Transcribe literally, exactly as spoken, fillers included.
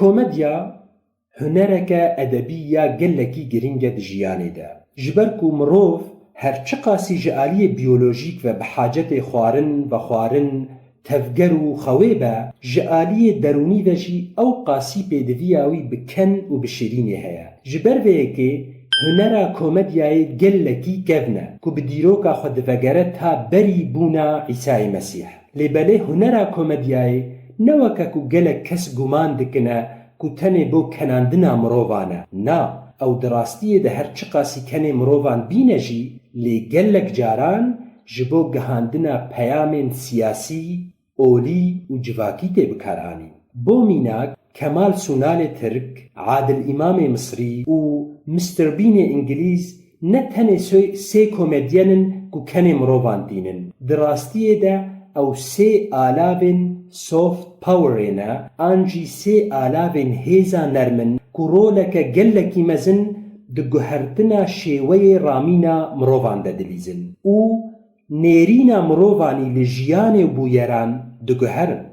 Komedya hunereke edebî ya gelekî girîng e di jiyanê de. Ji ber ku mirov her çiqasî ji aliyê biyolojîk ve bi hacetê xwarin, vexwarin, tevger û xewê be, ji aliyê derûnî ve jî ew qasî pêdiviya wî bi ken û bi şirînê heye. Ji ber vê yekê hunera komedyayê gelekî kevn e ku bi dîroka xwe divegere ta berî bûna Îsayê Mesîh. Lê belê hunera komedyayê ne weke ku gelek kes guman dikine ku tenê bo kenandina mirovan e. Na, ew di rastiyê de her çiqasî kenê mirovan bîne jî, lê gelek caran ji bo gihandina peyamên siyasî, olî û civakî tê bikaranîn. Bo mînak, Kemal Sunalê Tirk, Adil Îmamê Misrî û Mister Beanê Îngilîz ne tenê sê, sê komedyen in ku kenê mirovan tînin. Di rastiyê de ew sê alavên soft powerê ne, an jî sê alavên hêza nerm in ku roleke gelekî mezin di guhertina şêweyê ramîna mirovan de dilîzin û nêrîna mirovanî li jiyanê û bûyeran diguherin.